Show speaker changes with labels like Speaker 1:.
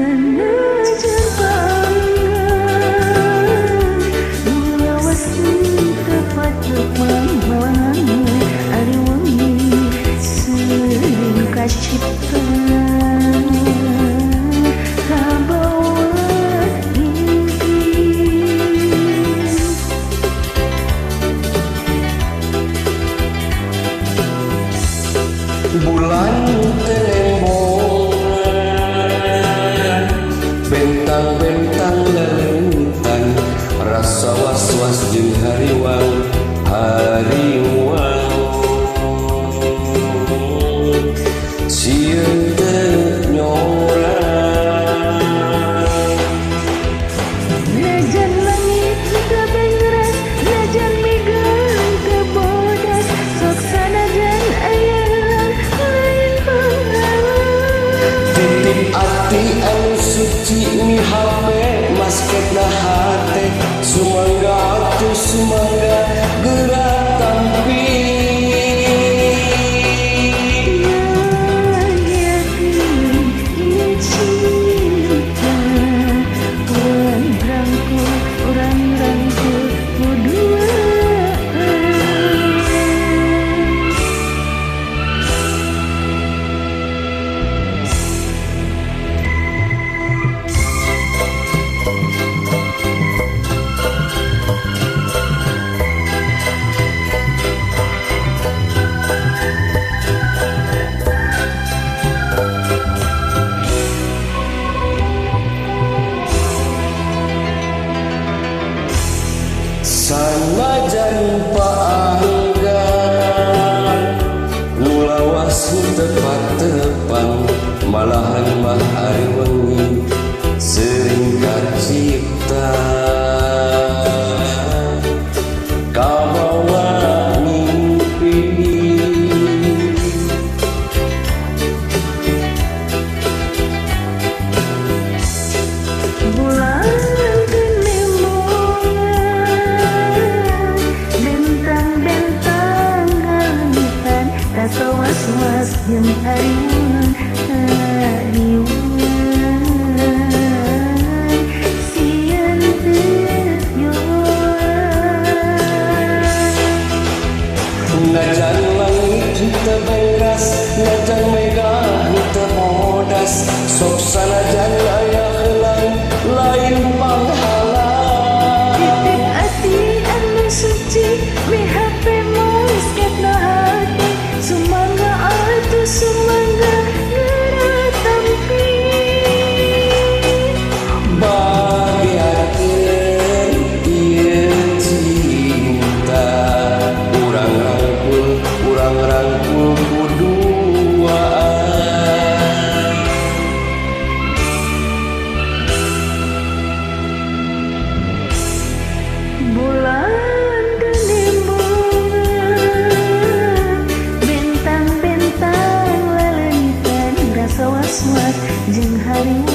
Speaker 1: Sanajan panggang lawas tepat malahan ari wengi sering kacipta kabawa mimpi.
Speaker 2: Bulan telembongan, bentang-bentang lelentan, rasa was-was jeung hariwang, hariwang. Sieun teu nyorang.
Speaker 1: Najan langit teu bengras, najan mega teu bodas, sok sanajan aya lain penghalang.
Speaker 2: Titip ati anu suci mihape masketna hate, sumangga atuh sumangga geura tampi.
Speaker 1: Yayakeun ieu cinta, urang rangkul, urang rangkul kuduaan.
Speaker 2: Sanajan paanggan nu lawas tepat-tepang, malahan mah ari wengi sering kacipta kabawa mimpi.
Speaker 1: Bulan teu nembongan, bentang-bentang ngalengitan, rasa was-was jeung hariwang, hariwang. Sieun teu nyorang.
Speaker 2: Najan langit teu bengras, najan mega teu bodas, sok sanajan aya heulang lain panghalang.
Speaker 1: Titip ati anu suci mihape masketna hate, sumangga atuh sumangga geura tampi.
Speaker 2: Bagiakeun ieu cinta, urang rangkul kuduaan.
Speaker 1: Bulan teu nembongan, bentang-bentang laleungitan, rasa was-was jeung hariwang.